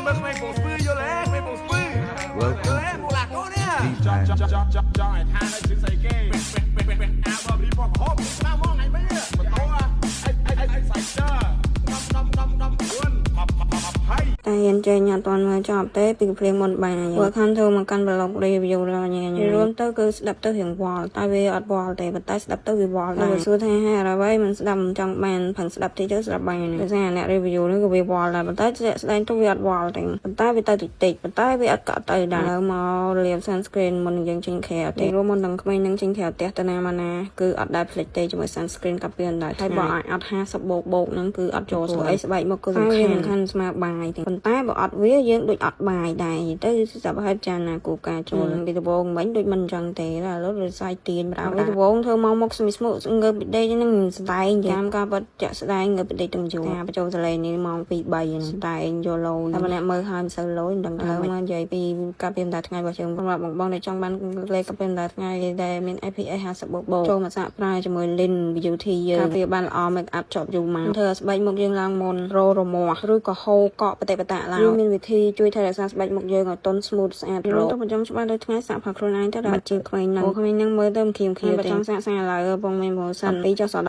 មើលក្មេងពងស្ពឺយល់ទេក្មេងពងស្ពឺយល់ទេមកឡាកូននេះ ចង់ចង់ចង់ចង់ចង់ឲ្យថានៅជិះស្អីគេពាក់ពាក់ពាក់ពាក់អាវរីបកហូបតាមមកថ្ងៃមិញម៉ូតូអីអីអីសៃទ័រ10 10 10 10 9 20 តែហ៊ានចេញអត់ទាន់មើលចប់ទេពីភ្លៀងមុនបាយ Welcome to មកកាន់ vlog review របស់ញ៉ែញ៉ែរួមទៅគឺស្ដាប់ទៅរៀងវល់តែវាអត់វល់ទេប៉ុន្តែស្ដាប់ទៅវាវល់ដែរសួរថាហេតុអ្វីមិនស្ដាប់មិនចង់បានផឹងស្ដាប់តិចទៅស្ដាប់បានដោយសារអ្នក review នេះក៏វាវល់ដែរប៉ុន្តែជាក់ស្ដែងទៅវាអត់វល់ទេប៉ុន្តែវាទៅតិចតិចប៉ុន្តែវាអត់កក់ទៅដែរឥឡូវមកលាប sunscreen មុននឹងយើងចេញក្រៅទេរួមមុននឹងក្មេងនឹងចេញក្រៅផ្ទះទៅណាមកណាគឺអត់ដែលភ្លេចទេជាមួយ sunscreen កាពីអណ្ដាហើយបើអាចអត់50បូកបូកហ្នឹងគឺអត់ចូលស្អីស្បែកមកគឺសំខាន់សំខាន់ស្មើបាយទេប៉ុន្តែបើអត់វាយើងដូចអត់បាយដែរទៅសប្បាយចាណាគូការចូលពីដំបូងមិញដូចមិនអញ្ចឹងទេឥឡូវដូចសាយទៀនប្រាពីដំបូងធ្វើមកមុខស្មីស្មុកងើបពីដេកហ្នឹងស្ដែងតាមការពិតជាក់ស្ដែងងើបពីដេកទាំងយូរការបញ្ចូលសលេនេះម៉ោង2 3ហ្នឹងស្ដែងយកលយតែម្នាក់មើលហើយមិនសូវលយមិនដឹងទៅមកនិយាយពីការពីម្ដងថ្ងៃរបស់យើងសម្រាប់បងបងដែលចង់បានលេខកាពីម្ដងថ្ងៃដែលមាន SPF 50បូកបូកចូលមកសាកប្រើជាមួយ Lin Beauty យើងការពារបានល្អ make up ជាប់យូរមកធ្វើឲ្យស្បែកមុខយើងឡើងមុនររមាស់ឬក៏ហូរកក់បតិបតាឡើងមានវិធីជួយថែរក្សាស្បែកមុខយើងឲ្យទន់ smooth ស្អាតរទៅបញ្ចំច្បាស់ដល់ថ្ងៃសាកផាខ្លួនឯងទៅដល់ជាក្មេងហ្នឹងក្មេងហ្នឹងមើលទៅមិនខៀមខៀវទេបើចង់សាកសាកឥឡូវបងមានប្រូសិនពីចុះស